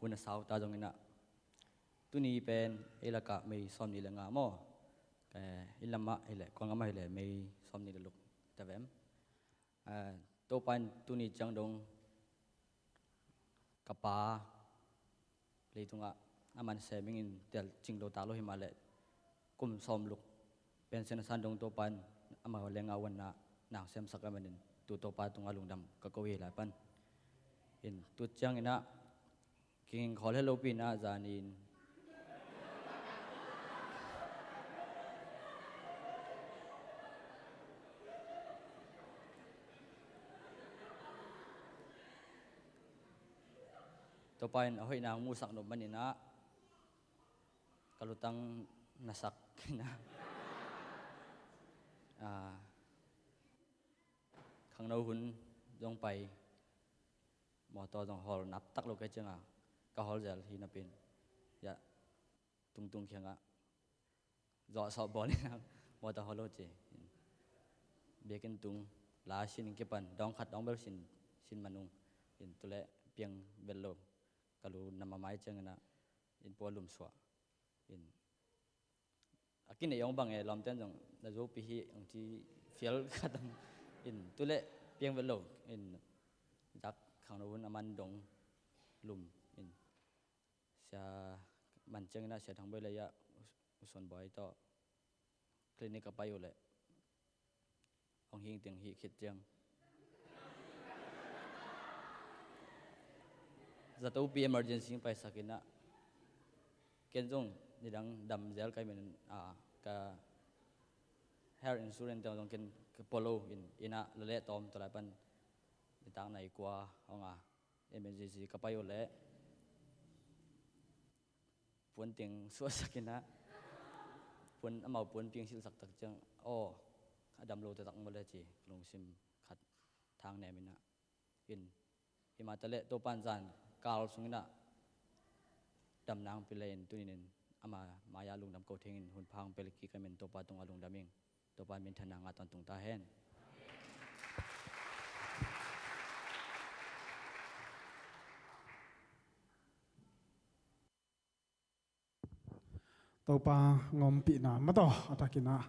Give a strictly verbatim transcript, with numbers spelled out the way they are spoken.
hun a sau ta zongin ah, tuni pen ei lakah May sawmnih le nga maw? Eh, i lamah hileh, Kawlgam ah hileh May sawmnih le luk ta vem? Eh, Topa in tuni ciang dong ka pa leitungah a man seming in tel cing lo ta lo hi mah leh, kum sawmluk pension a san dong Topa in amah le nga uanna nang semsak a manin tu Topa tungah lungdam ka ko hi lai pan. In tu ciangin ah kinging khawl het lopi in ah zanin Topa in a hoihna musak nop manin ah ka lutang na sak in ah, ah, khangno hun zong pai, mawtaw zong hawl nap tak lo kei cianga ka hawl zel hi napin, ya, tungtung khiangah zawh sawh bawl in ah mawtaw hawl lo ci. Biakinn tung la sin in kipan dawng khat dawng bel sin, sin manung in tuleh piang vel lo ka lu na mamai ciangin ah in pua lum suah. In a kinei ong bang e, lawmten zong na zupi hi ong ci fial khat ang. In tuleh piang vet lo. In zak khangno hun a man dong lum. In sia man ciangin ah Sia Thang Boi lei ah U Suan Boi tawh clinic ka pai uh leh hong hing teng hih khit ciang zatopi emergency paisak in ah, ken zong nidang dam zel kai men, ah, ka health insurance teng zong ken ka pua lo in, in ah la leh tawm tua lai pan nitak nai kua hong a emergency ka pai uh leh puan teng suahsak in ah, puan, amau puan piang silhsak tak ciang, aw, a dam lo taktak maw le ci ka lungsim khat thang nem in ah. In hi mah taleh Topa in zan kal sungin ah dam nang pia le in tuni in ama mai-ah lungdam ko theng in hun pha hong pia le kik a min Topa tungah lungdam ing. Topa in minthanna ngah tawntung ta hen. Topa ngompihna mataw a takin ah